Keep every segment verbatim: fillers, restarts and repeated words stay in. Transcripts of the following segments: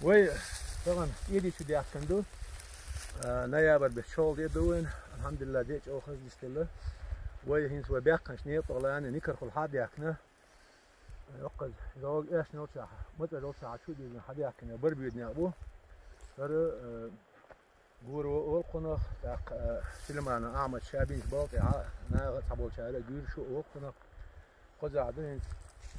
Вай, тахана Ӏийди чу даьхкина ду. А, ноябрь бетта шолгӀа де ду вайна. Алхьамдулиллахь, де чӀогӀа хаза дистелла. Вай хӀинца вай баьккхинчу некъа тӀехула никархула хьадаьхкина. Йоккхаза, йога эшна йолчохь, мацӀа йолчохь чу а дийзина хьадаьхкина, бара буьйда некъ бу. ХӀара, а, Гур ву олу кхунах, тӀаккха, а, Сулаймана Ахьмад ша бинчу болу тӀехь а, наха а цхьаболчара а гуьйраш а олу кхунах. Кхузахь ду хӀинца.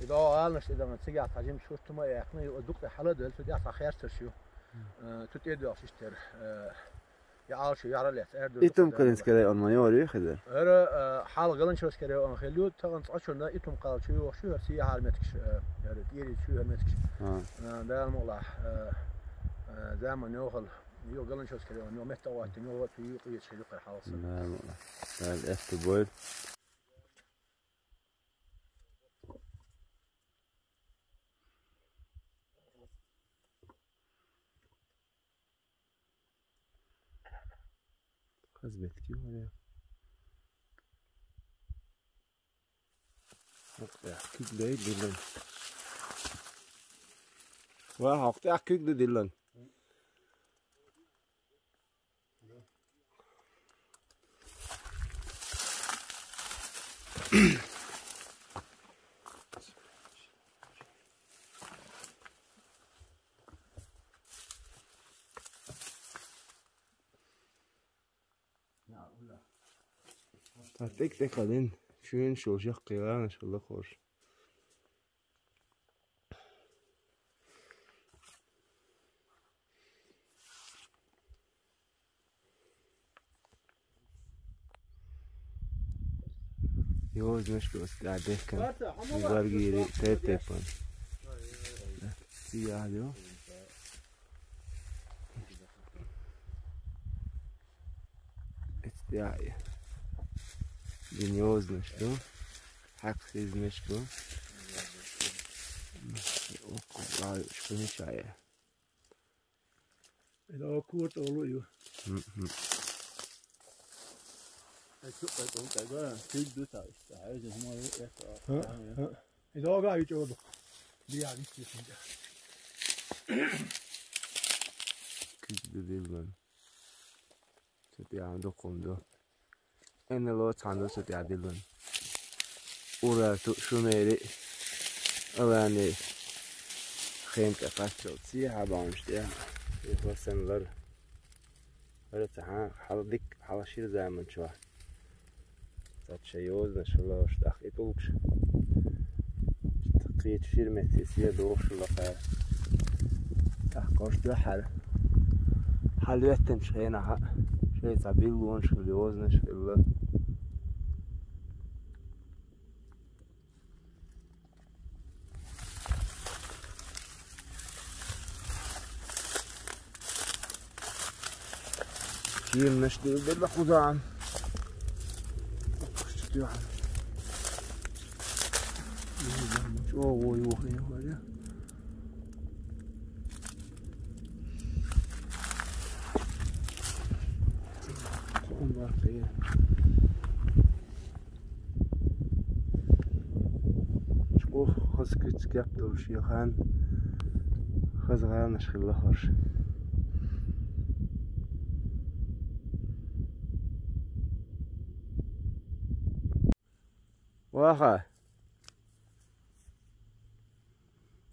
И догӀу гӀаланаш тӀе дахана, цигахь цхьа жимачу хӀуттам а яьккхина, и дукха тӀе хьала а доьлла, цу тӀехь цхьа херцарш ю. А, цу тӀе а доьлхуш иштта яра, а, я Ӏалашо яхьара лаьцна, аьрдур. Итум Калинский район ма йора ю хезар? ХӀара, а, хьалха Галанчожский район хилла ю, тахана цкъачунна да, Итум кхалла чу йогӀуш ю, хӀара цу яхьара меттигаш, а, хӀара тӀера чу хӀара меттигаш. А. А, Дала мукъалахь, а, а, заман йохалла. Юха Галанчожский район, юха метта а гӀоттина, юха цу юкъа ечу хир ю кхара хьалха санна. Да, да, аьтто бойла. Хаза бетиг ю хӀара. ХӀокху тӀехь куьг дай диллан. Ва, хӀокху тӀехь куьг ду диллан. Ткъа тӀекӀ-тӀекӀа дина, чуьнаш йолуш яккхий гӀанаш хилла хорша. Йозанаш оцу тӀехь дехкина. Баргийри тайп-тайпана. Цигахь ду. Эцу тӀехь дина йозанаш ду. Хьакха хизнаш ду. Оккхуза лайш хӀун чая. Ила курт олу ю. Мгм. Эцу, эцу, эцу, куьг ду та иштта. Хьайза хӀума ю, эцу. Ха, ха. Ила га ю чӀогӀа. Биа вистиш. Куьг ду диллан. Цу тӀехь дукха хӀума ду. Эннало цхьаьна ду цу тӀехь диллан. Урал ту шумери, алани хенка кхаччалц сехьа баунаш тӀехь. И хӀасан лар. ХӀара цхьа хьала дикка, хьала шира заман чохь. Цхьацца шайн йозанаш хилла хӀорш, тӀаккха и тӀулгаш. Кхечу шира метте сехьа дохуш хилла кхара. ТӀаккха хӀорш дуьххьара. Хьалоьттинчу хенахь а шайн цхьа биллонаш хилла, йозанаш хилла. Кеманаш дилла кхузахь. ЧӀогӀа йохийна вара. Кхуун баккхий. ЧӀогӀа хаза куьц кеп долуш яхан, хаза гӀанаш хилла хӀорш. Ваха.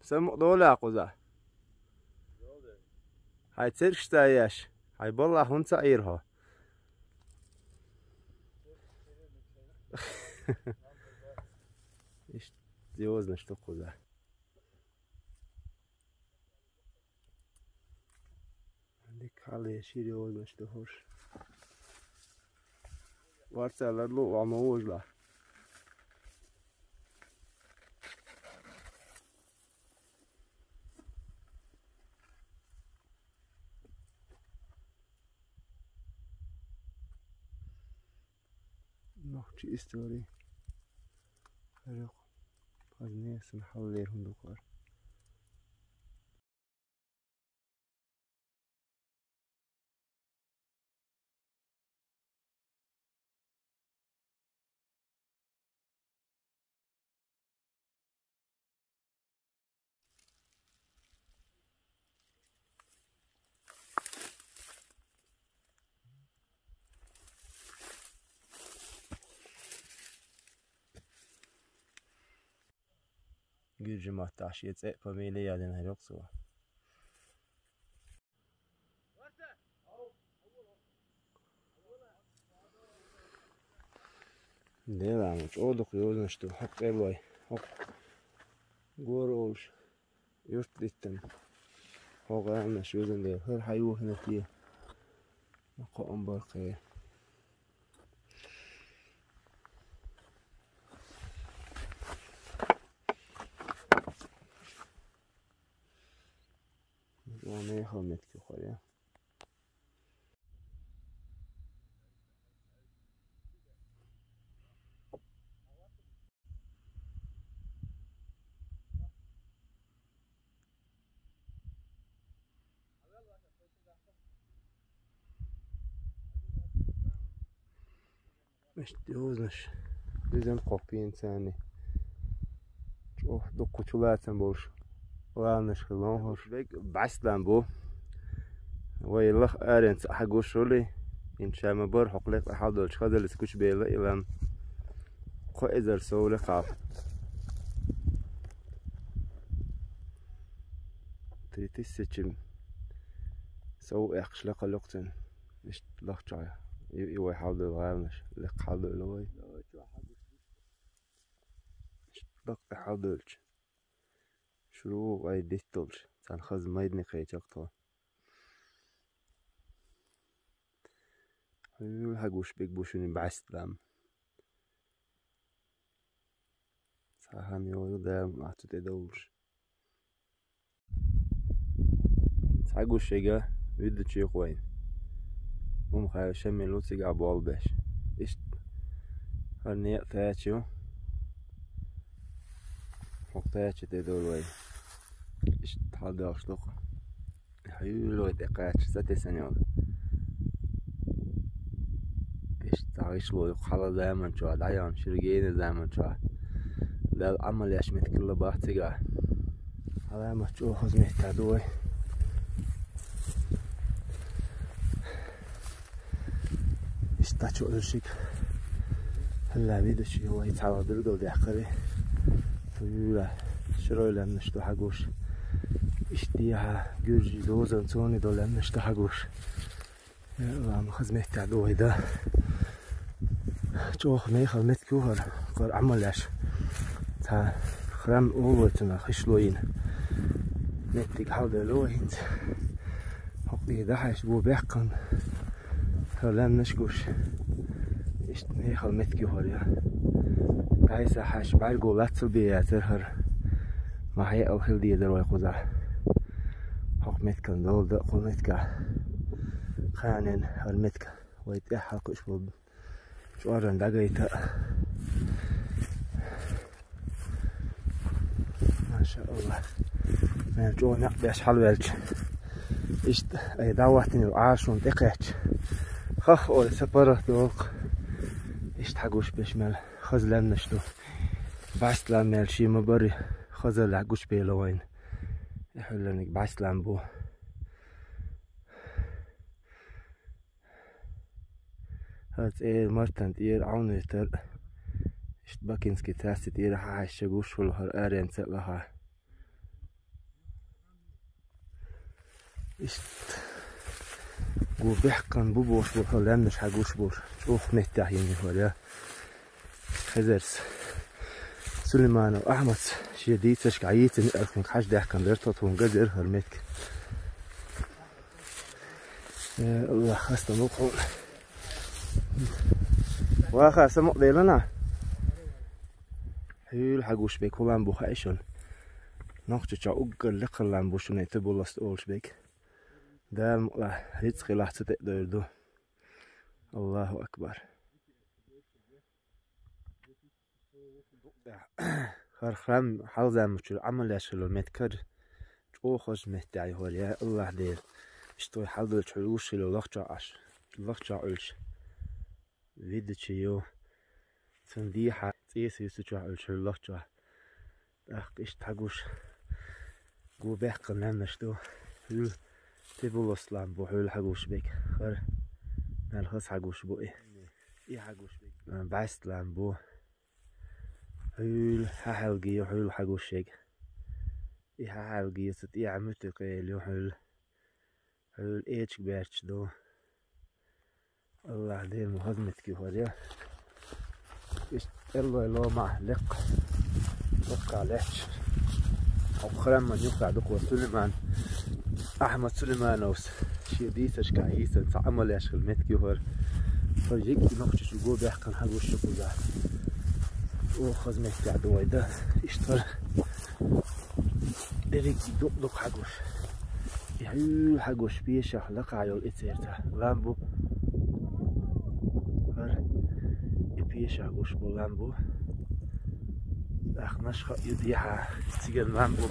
Сан мукъадолу кхуза? Хьайн цергаш ца еш, хьайн баллахь хӀунда ца Ӏийра хьо? Иштта йозанаш ду кхуза. Дика хьалха шира йозанаш ду хӀорш. Варца ларло а ма вожалахь. Нохчийн истори. Хьажал, хаза несан хьаллера хӀума ду кхара. Гуьржийн маттахь шен цӀе а, фамили а язйина хир ю-кх цо. Дела, ма чӀогӀа дукха йозанаш ду, хӀокху къелой, хӀокху гора олуш, юрт диттина. ХӀокху гӀаланаш йозан дела, хӀара хьан юхана те? Кхоъ бара кхера. Вон мехала меттиг ю хӀара, я. Иштта йозанаш дуьзна кхоппийна царна. ЧӀогӀа дуккха чулацам болуш, гӀаланаш хила лонхуш. Бегга бӀаьсталам бу. Вай лаха аренца хьан гуш хуьлий? ХӀинца ша ма бара хӀокху лекха хьалдолчу хазаллица гучубелла и лам. Кхо эзар сов лекхахь. Три тысячи сов эккхаш лекха локхуьйтуш. Иштта лахча и, и вай хьалдойла гӀаланаш, лекха хьалдойла вай. Иштта лакха хьалдойлча, шура вай дитталча, царна хаза майдане кхеча-кх тхо. Хьуьлла хьан гуш бегга бу шуна бӀаьсталам. Цхьа хан йогӀу Дала мукъ лахь цу тӀе довлуш. Цхьа гуш яга вуьдучу юкъа вайна. Умхаев Шамил ву цигахь болх беш. Иштта хӀара некъ тача ю. ХӀокху тача тӀе довла вай. Иштта хьалдоьлхуш ду-кх. Хьуьлла вай тӀекхача, сатесна йолу. Иштта гӀишло ю хьалха заманчохь, дӀаяхна шира генара заманчохь. Дала Ӏамал еш меттиг хилла бах цигахь. Хьаламат чӀогӀа хаза меттиг ду вай. Иштта чу Ӏуьллушиг. Хьалла вуьдучу вай цхьалха билгалдаьккхира. Хьуьлла широй лаьмнаш ду хьан гуш. Иштта дехьа гуьржийн дозанна цунна долу лаьмнаш ду хьан гуш. Ва ма хаза меттиг ду вай дан. ЧӀогӀа мехала меттиг ю хӀара, хӀара Ӏамал еш. Цхьа храм олу вай цунах, гӀишло йина. Меттиг хьалдоьлу вай хӀинца. ХӀокху тӀе дӀахьаьжча бу баьккхина. ХӀара лаьмнаш гуш. Иштта мехала меттиг ю хӀара, я. ДӀасахьаьжча бӀаьрго лацал бен яцара хӀара. Ма хьекъал хила дезара вай кхузахь. ХӀокху меттиган долу дакъа кху меттигахь. Кханенна хӀара меттиг вай тӀаьхьа хьалакхуьуш болу чкъоран дӀагайта. Маша Аллах. Мел чӀогӀа некъ беш хьалаваьлча. Иштта ай дӀахӀоттийна йолу Ӏашонна тӀекхаьчча. Хах, ой, сан паргӀат доху. Иштта хьан гуш беш мел хаза лаьмнаш ду. БӀаьсталам мел шен ма барий, хазаллехь гучубелла вайна. И хьуьлларниг бӀаьсталам бу. ХӀара цӀера Мартан тӀера Ӏовнуьйтар. Иштта Бакинский трасси тӀера хьан хьаьжча гуш хуьлу хӀара аренца а лаха. Иштта гу бехкан бу бохуш бу хӀара лаьмнаш хьан гуш бу. ЧӀогӀа меттехь йина хӀара, я. Хезарс Сулейманов Ахьмадс шен дийцаршка хьийцина, аьлла, хьажа даьккхина дара тхо, тхуна ган дара хӀара меттиг. Э, Аллах, хастам бу хьуна. Ваха, самукъаделла. Хьуьлла хьан гуш бегга хӀун лам бу хаьий шуна? Нохчийчохь уггар лекха лам бу шуна и Тибулост олуш бегга. Дала мукъ лахь, рицкъ хилахь цу тӀе а дойр ду. Аллаху акбар. ХӀара храм хьалха заманчуьра Ӏамал еш хилла меттиг хӀара, чӀогӀа хаза меттиг ю хӀара, я Аллах Дела. Иштта вай хьалдолчу хьуьлла гуш хилла лахчохь Ӏаш, лахчохь Ӏуьллуш. Видачи ю. Цунна дехьа цӀеса юьсучохь Ӏуьллуш хьуьлла лахчохь. ТӀаккха иштта хьан гуш. Гу бехкан лаьмнаш ду. Хьуьлла Тибулост лам бу хьуьлла хьан гуш бегга. ХӀара мел хаза хьан гуш бу и. И хьан гуш бегга. БӀаьста лам бу. Хьуьлла хьан хьалги ю хьуьлла хьан гуш бегга. И хьалгийца тӀехьа муьтӀахь кхел ю хьуьл. Хьуьл эчиг берч ду. Аллах дерма хазмет кихор я. Иш эллой лома лекха. Лекха лехч. Храмман юха дукхо Сулейман. Ахмад Сулеймановс. Ши дийсашка йийсан ца амалеш хил мет кихор. Тор йик нохчи чу го бехкан хагуш куза. О хазмет я дуйда. Иштвар. Эрик дук-дук хьагуш. И хьуьл хьагуш пешах лакхахь йолу и церта. Лам бу. ХӀара и пешах гуш бу лам бу. Ахнаш ха ю дехьа. Циган лам бу.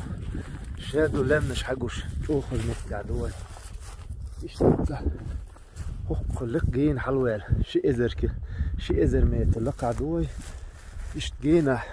Шеду лемнаш хьагуш. ЧӀохал меттехь ду вай. Иштта. ХӀокху лекха гена хьалаваьлла. Ши эзар ки-, ши эзар метр лакхахь ду вай. Иштта генахь.